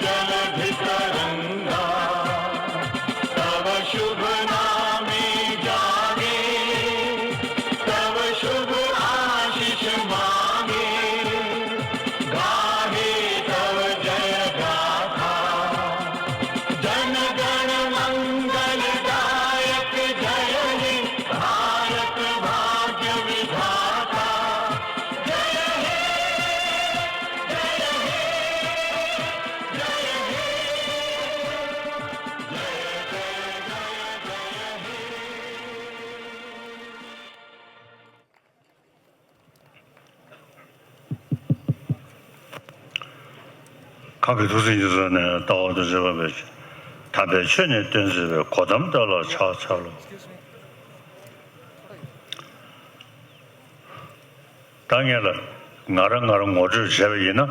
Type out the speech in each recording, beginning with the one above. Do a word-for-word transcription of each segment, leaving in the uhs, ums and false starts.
जलधि तरंगा, तव शुभ नामे जागे, तव शुभ आशीष मांगे। गाहे तव जय गाथा, जन गण मंगल दायक। जय हे भारत भाग्य विधाता। जय हे, जय हे, जय हे। जय जय जय जय हे। གང་གི་ཐུགས་སྲས་ཉེར་བཟུང་ནས། ལྟ་བ་དང་བཅས་པ་མེད་ཅིང་། དམ་པའི་ཆོས་ནི་སྟོན་མཛད་པའི། གོ་ཏམ་དེ་ལ་ཕྱག་འཚལ་ལོ། ད་ངེད་ལ་ང་རང་ང་རང་ངོ་སྤྲོད་བྱས་པ་ཡིན་ན།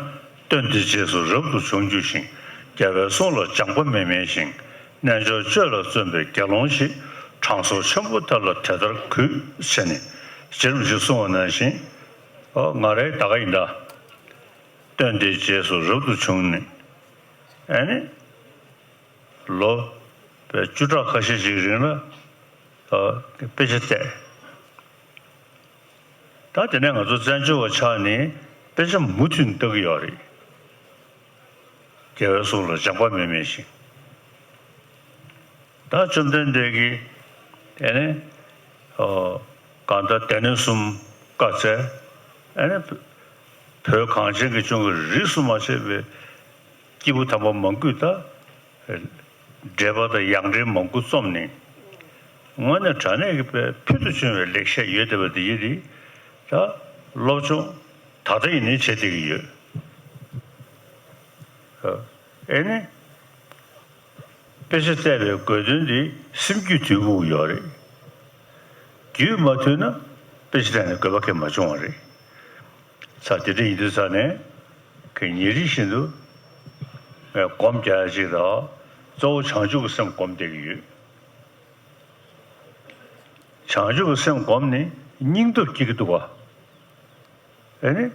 སྟོན་དེ་རྗེས་སུ་རབ་ཏུ་བྱུང་བརྒྱུད་ཤིང་། རྒྱལ་བའི་གསུང་ལ་སྦྱངས་པ་མི་དམན་ཞིང་། རྣལ་འབྱོར་སྤྱོད་ལ་བརྩོན་པའི་དགེ་སློང་ཞིག། དྲང་སྲོང་ཆེན་པོ་དེ་ལ་དེ་ལྟར་གུས། ཟེར་ནས་རྗེ་རིན་པོ་ཆེས་གསུངས་པ་ནང་བཞིན། ཨོ་ང་རའི་ད་ག་ཡིན་ད། སྟོན་དེ་རྗེས་སུ་རབ་ཏུ་བྱུང་ནས། ཨ་ནི། ལོ་བཅུ་ཕྲག་ཁ་ཤས་ཤིག་རིང་ལ་ཨ་དཔེ་ཆ་བལྟས། ད་དེ་ནས་ང་ཚོ་བཙན་བྱོལ་བ་ཆགས་ནས་དཔེ་ཆ་མུ་མཐུད་ལྟ་གི་ཡོད་རེད། རྒྱལ་བའི་གསུང་ལ་སྦྱངས་པ་མི་དམན་ཞིང་། ད་བཅོམ་ལྡན་འདས་ཀྱིས་ཨ་ནི་ཨ་གང་ལྟར་སྡེ་སྣོད་གསུམ་བཀའ་སྩལ། ཨ་ནི་བོད་གངས་ཅན་གྱི་ལྗོངས་ཀྱི་རིས་སུ་མ་ཆད་པའི་སྐྱེས་བུ་དམ་པ་མང་པོས་ད་འགྲེལ་པ་དང་ཡང་འགྲེལ་མང་པོ་རྩོམ་ནས། དངོས་གནས་དྲང་གནས་ཀྱི་དཔེ་ཕུལ་དུ་བྱུང་བའི་ལེགས་བཤད་ཡོད་བསྡད་པ་འདི་ཡིན་རེད། ད་སློབ་སྦྱོང་ད་ལྟ་ཡིན་ནའི་བྱེད་བསྡད་ཀྱི་ཡོད། ཨ་ནི། དཔེ་ཆ་བལྟས་པའི་དགོས་དོན་དེ་སེམས་རྒྱུད་དུལ་དགོས་ཡོད་རེད། རྒྱུད་མ་དུལ་ན་དཔེ་ཆ་བལྟས་ནས་དགོས་པ་གང་ཡང་མ་བྱུང་བ་རེད། ས་དེ་འདྲ་ཡིན་དུས་ས་ནས་ཀྱི་ཉིན་རེ་བཞིན་དུ་ངས་སྒོམ་རྒྱག་ཡ་ཅིག་དང་། གཙོ་བོ་བྱང་ཆུབ་ཀྱི་སེམས་སྒོམ་བསྡད་ཀྱི་ཡོད། བྱང་ཆུབ་ཀྱི་སེམས་སྒོམ་ནས་སྙིང་སྟོབས་སྐྱེ་གི་འདུག་བ། ཨེ་ནི།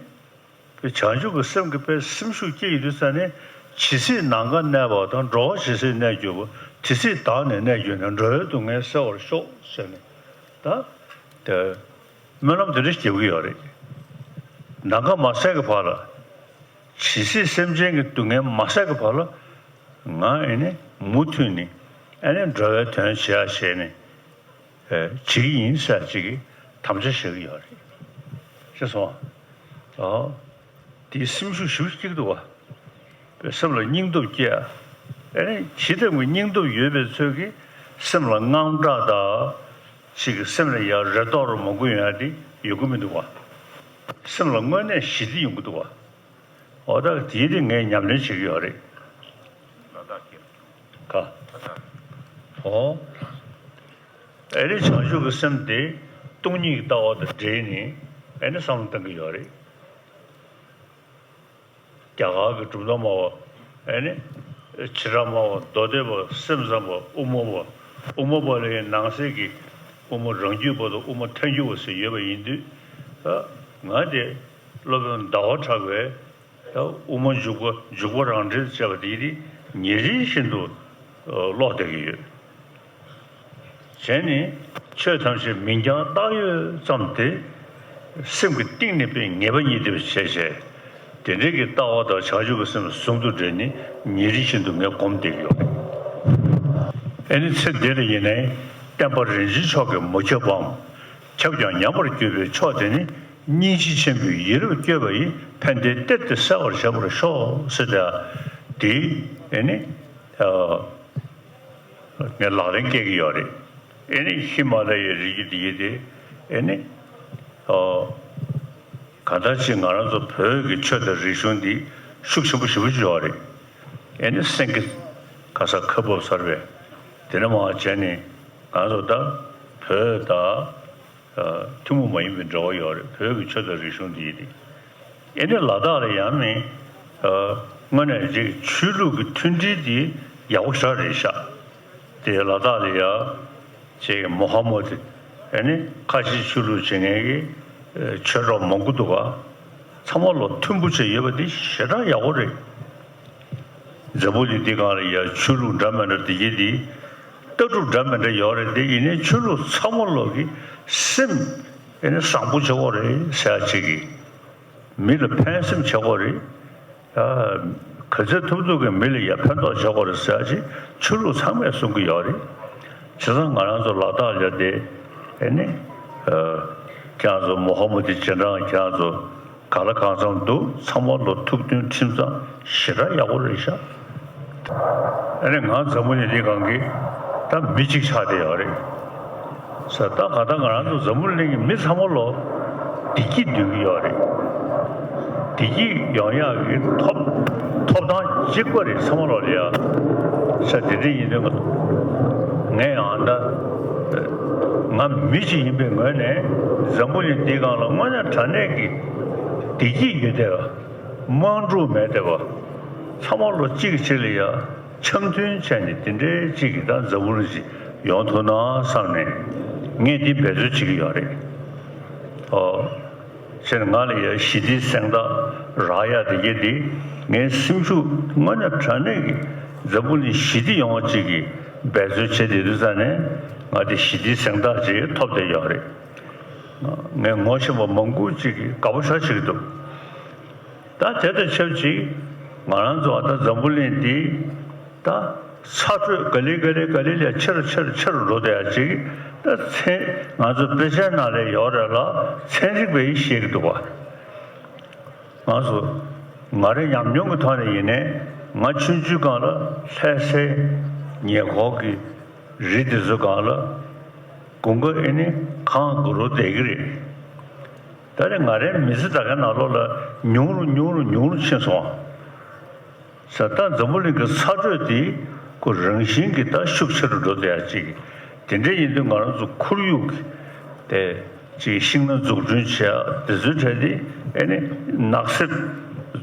བྱང་ཆུབ་ཀྱི་སེམས་ཀྱི་དཔེ་སེམས་ཤུགས་སྐྱེ་ཡི་དུས་ས་ནས་ཇི་སྲིད་ནམ་མཁའ་གནས་པ་དང་། འགྲོ་བ་ཇི་སྲིད་གནས་གྱུར་པ། དེ་སྲིད་བདག་ནི་གནས་གྱུར་ནས། འགྲོ་བའི་སྡུག་བསྔལ་སེལ་བར་ཤོག། ཟེར་ནས་ད་དེ་སྨོན་ལམ་དེ་འདྲ་རྒྱག་གི་ཡོད་རེད། ནམ་མཁའ་མ་སེལ་གྱི་བར་ལ། ཇི་སྲིད་སེམས་ཅན་གྱི་སྡུག་བསྔལ་མ་སེལ་གྱི་བར་ལ། ང་ཨེ་ནི་མུ་མཐུད་ནས་ཨེ་ནི་འགྲོ་བའི་དོན་བྱེད་ཡ་བྱས་ནས། ཨེ་བྱེད་ཀྱི་ཡིན་ཟེར་ཅིག་གི་དམ་བཅའ་བཞག་གི་ཡོད་རེད། ཤེས་སོང་ཨ། དེའི་སེམས་ཤུགས་ཞེ་པོ་སྐྱེ་གི་འདུག་བ། སེམས་ལ་སྙིང་སྟོབས་སྐྱེ་ཡ། ཨེ་ནི་ཇི་ལྟ་བུའི་སྙིང་སྟོབས་ཡོད་པའི་ཚོད་ཀྱིས་སེམས་ལ་དངངས་སྐྲག་དང་། ཅིག་གི་སེམས་ལ་ཡ་རེ་དོགས་རུ་མང་པོ་ཡོང་ཡ་དེ་ཡོང་གི་མི་འདུག་བ། སེམས་ལ་དངོས་གནས་ཞི་བདེ་ཡོང་གི་འདུག་བ། འོ་ད་དེའི་རིགས་ངས་ཉམས་ལེན་བྱེད་ཀྱི་ཡོད་རེད། ལ་དྭགས་ཀྱི། ག། ལ་དྭགས། འོ། ཨེ་རེད། བྱང་ཆུབ་ཀྱི་སེམས་དེ་སྟོང་ཉིད་ཀྱི་ལྟ་བ་དང་འབྲེལ་ནས་ཨེ་ནི་བསམ་བློ་གཏང་གི་ཡོད་རེད། རྒྱ་གར་གྱི་གྲུབ་མཐའ་སྨྲ་བ། ཨེ་ནི། བྱེ་བྲག་སྨྲ་བ། མདོ་སྡེ་པ། སེམས་ཙམ་པ། དབུ་མ་པ། དབུ་མ་པ་ལ་ཡང་ནང་གསེས་ཀྱི་དབུ་མ་རང་རྒྱུད་པ་དང་དབུ་མ་ཐལ་འགྱུར་བ་ཟེར་ཡོད་པ་ཡིན་དུས། ད་ང་དེ་སློབ་དཔོན་ཟླ་བ་གྲགས་པའི་ད་དབུ་མ་འཇུག་པ། འཇུག་པ་རང་འགྲེལ་བྱས་པ་དེ་དེ་ཉིན་རེ་བཞིན་དུ་ཀློག་བསྡད་ཀྱི་ཡོད། བྱས་ནས་ཆོས་ཐམས་ཅད་མིང་རྐྱང་བཏགས་ཡོད་ཙམ་དེ་སེམས་ཀྱི་གཏིང་ནས་དཔེ་ངེས་པ་རྙེད་ཐུབ་པ་བྱས་བྱས། དེ་འདྲའི་གི་ལྟ་བ་དང་བྱང་ཆུབ་ཀྱི་སེམས་ཟུང་དུ་འབྲེལ་ནས་ཉིན་རེ་བཞིན་དུ་ངས་སྒོམ་བསྡད་ཀྱི་ཡོད་རེད། ཨེ་ནི་ཚེ་འདི་ལ་ཡིན་ནའི་བསྟན་པ་རིན་ཆེན་མཆོག་གིས་མ་ཁྱབ་པའམ། ཁྱབ་ཀྱང་ཉམས་པར་གྱུར་པའི་མཆོག་དེ་ནི། སྙིང་རྗེ་ཆེན་པོས་ཡིད་རབ་བསྐྱོད་པ་ཡིས། ཕན་བདེའི་གཏེར་དེ་གསལ་བར་བྱེད་པར་ཤོག། ཟེར་ཏེ། དེ་ཨེ་ནི། ཨ། ངས་ལག་ལེན་བཀལ་གྱི་ཡོད་རེད། ཨེ་ནི་ཧི་མ་ལ་ཡའི་རི་རྒྱུད་འདི་ཡིན་ཏེ། ཨེ་ནི། ཨ། གང་ལྟར་ཅིག་ང་རང་ཚོ་བོད་ཀྱི་ཆོས་དང་རིག་གཞུང་འདི་ཤུགས་ཆེན་པོ་ཞེ་པོ་ཅིག་ཡོད་རེད། ཨེ་ནི་སེང་གེ་ག་ས་ཁ་འབབ་ཚར་བས། དེ་ནས་མར་བྱས་ནས་ང་ཚོ་ད་བོད་དང་། ཨ། ཐུན་མོང་མ་ཡིན་པའི་འབྲེལ་བ་ཡོད་རེད། བོད་ཀྱི་ཆོས་དང་རིག་གཞུང་འདི་ཡིན་ཏེ། ཨེ་ནི་ལ་དྭགས་ལ་ཡང་ནི། ཨ། དངོས་གནས་ཅིག་ཆོས་ལུགས་ཀྱི་མཐུན་སྒྲིལ་འདི་ཡག་པོ་ཞེ་དྲག་རེད་ཤག། དེ་ལ་དྭགས་ལ་ཡ་ཅིག་མོ་ཧ་མོ་དེ། ཨེ་ནི་ཁ་ཆེ་ཆོས་ལུགས་བྱེད་མཁན་གྱི་ཨ་ཆོས་གྲོགས་མང་པོ་འདུག་ག། ཚང་མ་བློ་མཐུན་པོ་བྱས་ཡོད་པ་འདི་ཞེ་དྲག་ཡག་པོ་རེད། འཛམ་བུ་གླིང་འདི་སྒང་ལ་ཡ་ཆོས་ལུགས་འདྲ་མི་འདྲ་འདི་གྱད་འདི་ལྟ་གྲུབ་འདྲ་མི་འདྲ་ཡོད་རེད་དེ། ཡིན་ནའི་ཆོས་ལུགས་ཚང་མ་ལོག་གི་སེམས་ཨེ་ནི་བཟང་པོ་བྱེད་དགོས་རེད་ཟེར་ཡ་ཅིག་གིས། མི་ལ་ཕན་སེམས་བྱེད་དགོས་རེད། ཨ། ག་ཚོད་ཐུབ་ཐུབ་ཀྱིས་མི་ལ་ཡ་ཕན་ཐོགས་བྱེད་དགོས་རེད་ཟེར་ཡ་ཅིག་ཆོས་ལུགས་ཚང་མས་གསུང་གི་ཡོད་རེད། བྱས་ཙང་ང་རང་ཚོ་ལ་དྭགས་ལ་དེ་ཨེ་ནི། ཨ། ཁྱེད་རང་ཚོ་མོ་ཧ་མ་དི་རྗེས་འབྲང་ཁྱེད་རང་ཚོ་ག་ལ་གང་འཚམ་འདུག་ཚང་མ་ལོ་ཐུགས་མཐུན་ཁྲིམས་གཙང་ཞེ་དྲག་ཡག་པོ་རེད་ཤག་ཨ་ནི་ང་འཛམ་བུ་གླིང་འདི་སྒང་གི་ད་མི་གཅིག་ཆགས་བསྡད་ཡོད་རེད་ཟེར། ད་ག་ད་ང་རང་ཚོ་འཛམ་བུ་གླིང་གི་མི་ཚང་མ་ལོ་བདེ་སྐྱིད་འདོད་ཀྱི་ཡོད་རེད། བདེ་སྐྱིད་ཡོང་ཡག་གི་ཐོབ་ཐོབ་ཐང་གཅིག་པ་རེད་ཚང་མ་ལོ་ལ་ཡ་ཟེར། དེ་འདྲ་ཡིན་དུས་ང་ངས་ཡང་ད་ང་མི་ཞིག་ཡིན་པའི་ངོས་ནས་འཛམ་བུ་གླིང་འདིའི་སྒང་ལ་དངོས་གནས་དྲང་གནས་ཀྱི་བདེ་སྐྱིད་ཡོད་བསྡད་པ། དམག་འཁྲུག་མེད་བསྡད་པ། ཚང་མ་ལོ་གཅིག་གིས་གཅིག་ལ་ཡ་འཆམ་མཐུན་བྱས་ནས་དེ་འདྲའི་གཅིག་གི་ད་འཛམ་བུ་གླིང་ཞིག་ཡོང་ཐུབ་ན་བསམ་ནས་ངས་འདི་འབད་རྩོལ་བྱེད་ཀྱི་ཡོད་རེད། ཨོ། བྱས་ནས་ང་ལ་ཡ་ཞི་བདེའི་གཟེངས་རྟགས་རག་ཡ་དེ་གྱད་དེ་ངའི་སེམས་ཤུགས་དངོས་གནས་དྲང་གནས་ཀྱི་འཛམ་བུ་གླིང་ཞི་བདེ་ཡོང་བ་གཅིག་གི་འབད་རྩོལ་བྱེད་བསྡད་དུས་ཙ་ནས་ང་དེ་ཞི་བདེའི་གཟེངས་རྟགས་ཅིག་ཐོབ་བསྡད་ཡོད་རེད། ངས་ངོ་ཤེས་པ་མང་པོ་ཅིག་གིས་དགའ་པོ་ཞེ་དྲག་བྱེད་ཀྱི་འདུག་ད་དེ་དང་ཆབས་ཅིག་ང་རང་ཚོ་ད་འཛམ་བུ་གླིང་འདི་ད་ཚ་དྲོད་ག་ལེ་ག་ལེ་ག་ལེ་ལས་ཆེ་རུ་ཆེ་རུ་ཆེ་རུ་འགྲོ་བསྡད་ཡ་ཅིག་ད་ཚན་ང་ཚོ་དཔེ་ཆའི་ནང་ལ་ཡོད་རེད་ལ་ཚན་རིག་པས་བཤད་ཀྱི་འདུག་བ། ང་ཚོ་ང་རའི་ཉམས་མྱོང་གི་ཐོག་ནས་ཡིན་ནའི་ང་ཆུང་ཆུང་སྒང་ལ་ལྷ་སའི་ཉེ་འཁོར་གྱི་རི་དེ་ཚོ་སྒང་ལ་དགུན་ཁ་ཨེ་ནི་གངས་དགུ་རུ་བསྡད་ཀྱི་རེད། ད་རེས་ང་རའི་མི་ཚེ་ད་གའི་ནང་ལོགས་ལ་ཉུང་རུ་ཉུང་རུ་ཉུང་རུ་ཕྱིན་སོང་། ས་ད་འཛམ་བུ་གླིང་གི་ཚ་དྲོད་དེ་ཁོ་རང་བཞིན་གྱིས་ད་ཤུགས་ཆེ་རུ་འགྲོ་བསྡད་ཡ་ཅིག་དེ་འདྲ་ཡིན་དུས་ང་རང་ཚོ་ཁོར་ཡུག་གི་དེ་ཅིག་ཤིང་སྣ་འཛུགས་སྐྲུན་བྱེད་ཡ་དེ་ཚོའི་གྲས་དེ་ཨེ་ནི་ནགས་གསེབ་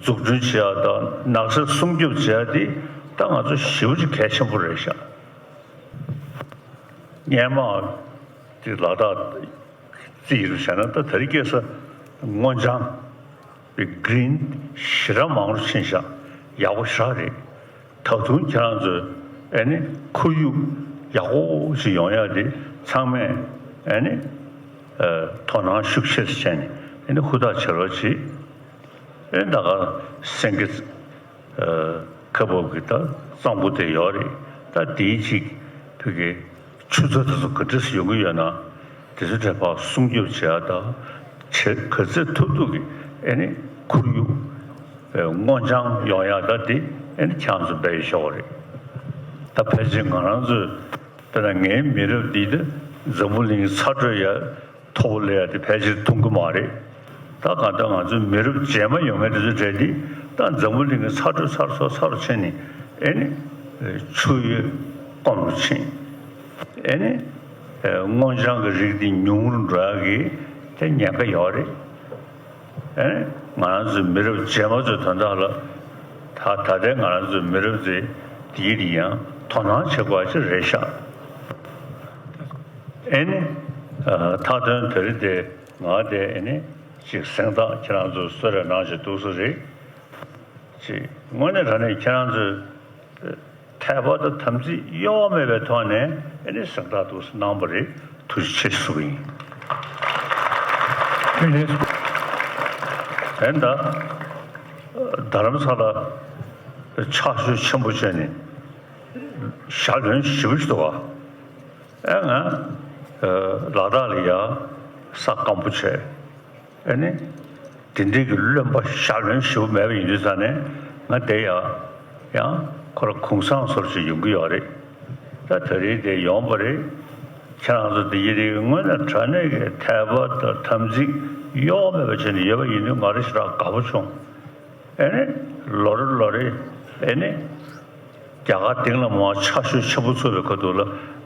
འཛུགས་སྐྲུན་བྱེད་ཡ་དང་ནགས་གསེབ་སྲུང་སྐྱོབ་བྱེད་ཡ་དེ་ད་ང་ཚོ་ཞེ་པོ་ཅིག་གལ་ཆེན་པོ་རེད་ཤག་སྔོན་མ་དེ་ལ་དྭགས་རྩིས་རུ་བྱས་ན་ད་དེ་རིང་ཁ་སང་སྔོ་ལྗང་གི་གྷི་རིན་ཞེ་དྲག་མང་རུ་ཕྱིན་ཤག་ཡག་པོ་ཞེ་དྲག་རེད། ད་དུང་ཁྱེད་རང་ཚོས་ཨེ་ནི་ཁོར་ཡུག་ཡག་པོ་ཞིག་ཡོང་ཡ་དེ་ཚང་མས་ཨེ་ནི་ཨ་དོ་སྣང་ཤུགས་ཆེ་ཙམ་བྱས་ནས་ཨེ་ནི་ཧུར་ཐག་བྱེད་རོགས་གྱིས། ཨེ་ད་ག་སེང་གེ་ཨ་ཁ་འབབ་ཀྱི་ད་གཙང་པོ་དེ་ཡོད་རེད། ད་དེའི་ཅིག་བོད་ཀྱི་ཆུ་ཚོད་དེ་ཚོ་ག་འདྲས་སེ་ཡོང་གི་ཡོད་ན་དེ་ཚོ་དེ་ཕར་སྲུང་སྐྱོབ་བྱེད་ཡ་དང་བྱེད་ག་ཚོད་ཐུབ་ཐུབ་ཀྱི་ཨེ་ནི་ཁོར་ཡུག་ཨེ་སྔོ་ལྗང་ཡོང་ཡ་ད་དེ་ཨེ་ནི་ཁྱེད་རང་ཚོ་འབད་ཡ་ཆོག་རེད། ད་ཕལ་ཆེར་ང་རང་ཚོས་དཔེར་ན་ངའི་མི་རབས་འདི་ད་འཛམ་བུ་གླིང་གི་ཚ་དྲོད་ཡ་མཐོ་པོ་སླེབས་ཡ་དེ་ཕལ་ཆེར་མཐོང་གི་མ་རེད། ད་གང་ལྟར་ང་ཚོའི་མི་རབས་རྗེས་མ་ཡོང་མཁན་དེ་ཚོའི་གྲས་འདི་ད་འཛམ་བུ་གླིང་གི་ཚ་དྲོད་ཚ་རུ་ཚ་རུ་ཚ་རུ་ཕྱིན་ནས་ཨེ་ནི་ཆུ་ཡོས་སྐོམ་རུ་ཕྱིན། ཨེ་ནི་སྔོ་ལྗང་གི་རིགས་འདི་ཉུང་རུ་འགྲོ་ཡག་གི་དེ་ཉེན་ཁ་ཡོད་རེད། ཨེ་ནི་ང་རང་ཚོའི་མི་རབས་རྗེས་མ་ཚོའི་དོན་དག་ལ་ད་ད་ལྟའི་ང་རང་ཚོའི་མི་རབས་ཚོས་དེའི་རིགས་ཡང་དོ་སྣང་བྱེད་དགོས་ཡ་ཅིག་རེད་ཤག་ཨེ་ནི། ཨ། མཐའ་དོན་དེ་རིང་དེ་ང་དེ་ཨེ་ནི་ཅིག་གཟེངས་རྟགས་ཁྱེད་རང་ཚོ་གསོལ་རས་གནང་བཞིན་འདུག་སེ་རེད། ཅིག་དངོས་གནས་དྲང་གནས་ཁྱེད་རང་ཚོས་དད་པ་དང་དམ་ཚིག་གཡོ་བ་མེད་པའི་ཐོག་ནས་ཨེ་ནི་གཟེངས་རྟགས་འདུག་སེ་གནང་བ་རེད། ཐུགས་རྗེ་ཆེ་ཞུ་གི་ཡིན། ཨེ་ད་རྡ་རམ་ས་ལ་ཕྱག་ཞུ་ཆེན་པོ་བྱས་ནས་ཞག་ལོན་ཞེ་པོ་ཞིག་འདུག་ག་ཨེ་ང་ལ་དྭགས་ལ་ཡ་ས་སྐམ་པོ་བྱས། ཨེ་ནི་དེ་འདྲའི་གི་རློན་པ་ཞག་ལོན་ཞེ་པོ་མེད་པ་ཡིན་དུས་ཙང་ནས་ང་དེ་ཡ་ཡང་ཁོ་ར་གུང་སེང་བཟོ་འདྲ་ཅིག་ཡོང་གི་ཡོད་རེད། ད་དེ་རིང་དེ་ཡོང་པ་རེད། ཁྱེད་རང་ཚོ་དེ་ཡི་རིགས་དངོས་གནས་དྲང་གནས་ཀྱི་དད་པ་དང་དམ་ཚིག་གཡོ་བ་མེད་པ་བྱས་ནས་ཡོད་པ་ཡིན་དུས་ང་རང་ཞེ་དྲག་དགའ་པོ་བྱུང་། ཨེ་ནི་ལོ་རེ་ལོ་རེ་ཨེ་ནི་རྒྱ་གར་སྟེང་ལ་མར་ཕྱག་ཞུ་ཆེན་པོ་ཚུགས་པའི་ཁ་ཐུག་ལ་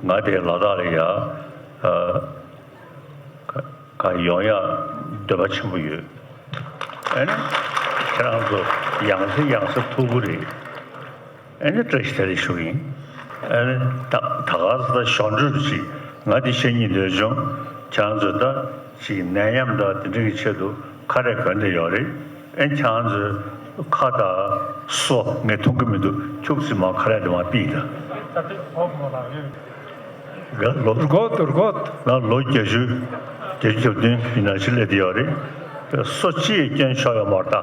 ང་དེ་ལ་དྭགས་ལ་ཡ་ཨ་ག་ཡོང་ཡ་འདོད་པ་ཆེན་པོ་ཡོད། ཨེ་ནི་ཁྱེད་རང་ཚོ་ཡང་སེ་ཡང་སེ་ཐུག་གི་རེད། ཨེ་ནི་བཀྲ་ཤིས་བདེ་ལེགས་ཞུ་གི་ཡིན། ཨེ་ནི་ད་ད་ག་ས་ད་ཞོར་འཕྲོས་ཅིག་ང་འདི་བཤད་སྙིང་འདོད་བྱུང་། ཁྱེད་རང་ཚོས་ད་ཅིག་ནད་ཡམས་དང་དེ་འདྲ་གི་ཆེད་དུ་ཁ་རས་གོན་བསྡད་ཡོད་རེད། ཨེ་ཁྱེད་རང་ཚོས་ཁ་དང་ སོ་ངས་མཐོང་གི་མི་འདུག་ཁྱུག་ཙམ་མ་ཁ་རས་དེ་མ་ཕུད་ད། ད་ལྟ་ཧོབ་མོ་ལགས་ཡོད། ང་ལོ་རྒོད་དུ་རྒོད། ང་ལོ་བརྒྱད་ཅུ་བརྒྱད་ཅུ་གྱ་བདུན་ཡིན་ན་ཅི་ལས་དེ་ཡོད་རེད། སོ་ཅི་ཡི་སྐྱོན་ཆོག་ཡོད་མ་རེད་ད།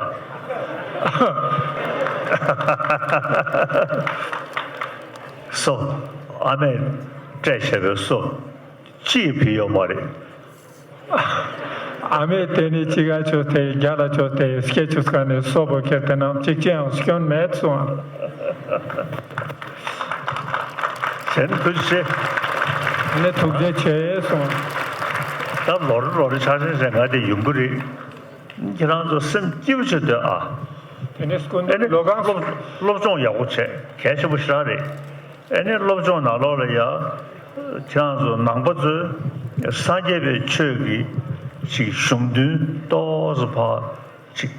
སོ་ཨ་མས་སྤྲད་བྱས་པའི་སོ་ཅི་ཡི་ཕུད་ཡོད་མ་རེད། ཨ་མས་དེ་ནི་ཅི་ག་ཆོས་དེ་རྒྱ་ལ་ཆོས་དེ་སྐད་ཆུ་ཁ་ནས་སོ་པོ་ཁྱེར་དེ་ནང་གཅིག་ཅི་ཡང་སྐྱོན་མེད་གསུངས། གཞན་ཐུགས་རྗེ་ཆེ། ནི་ཐུགས་རྗེ་ཆེ་གསུངས། ད་ལོ་རེ་ལོ་རེ་ཆགས་ཞེན་ཞེན་ང་དེ་ཡོང་གི་རེད། ཁྱེད་རང་ཚོ་སེམས་སྐྱིད་པོ་བྱེད་སྡོད་ཨ། དེ་ནི་སྐུ་ཨེ་ནི་ལོ་གང་སློབ་སློབ་སྦྱོང་ཡག་པོ་བྱས་གལ་ཆེན་པོ་ཞེ་དྲག་རེད། ཨེ་ནི་སློབ་སྦྱོང་ནང་ལོགས་ལ་ཡ། ཁྱེད་རང་ཚོ་ནང་པ་ཚོས་སངས་རྒྱས་པའི་ཆོས་ཀྱི་ཅིག་གཞུང་དོན་ཏོག་ཙམ་ཕར་ཅིག་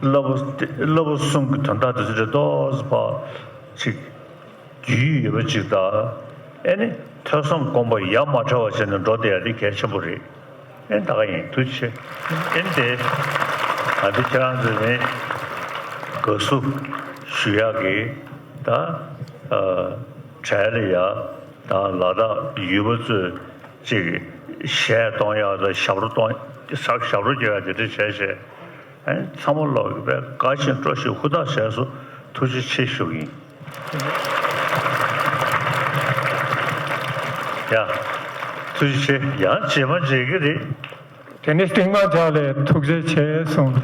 བསླབ་པ་བསླབ་པ་གསུམ་གྱི་དོན་དག་དེ་ཚོ་རེ་ཏོག་ཙམ་ཕར་ཅིག་རྒྱུས་ཡོད་པ་ཅིག་དང་། ཨེ་ནི་ཐོས་བསམ་སྒོམ་པ་ཡ་མ་བྲལ་བ་བྱས་ནས་འགྲོ་བསྡད་ཡ་དེ་གལ་ཆེན་པོ་རེད། ཨེ་ད་ག་ཡིན་ཐུགས་རྗེ་ཆེ། ཨེ་ནི་དེ་ང་ཚོ་ཁྱེད་རང་ཚོ་ནི་དགའ་བསུ་ཞུ་ཡག་གི་ད་གྲལ་ལ་ཡ་ད་ལ་དྭགས་ཡུལ་པ་ཚོས་ཅིག་གཞས་གཏོང་ཡག་དང་ཞབས་བྲོ་གཏོང་ཞབས་བྲོ་རྒྱག་ཡག་དེ་འདྲ་བྱས་བྱས། ཨེ་ཚང་མ་ལོག་གི་བས་དགའ་ཞིང་སྤྲོ་ཞིང་ཧུར་ཐག་བྱས་སོ་ཐུགས་རྗེ་ཆེ་ཞུ་གི་ཡིན། ཡ། ཐུགས་རྗེ་ཆེ། ཡང་རྗེས་མ་མཇལ་གི་རེད། དེ་ནི་རྟིང་མ་བྱ་ལས་ཐུགས་རྗེ་ཆེ་གསུངས།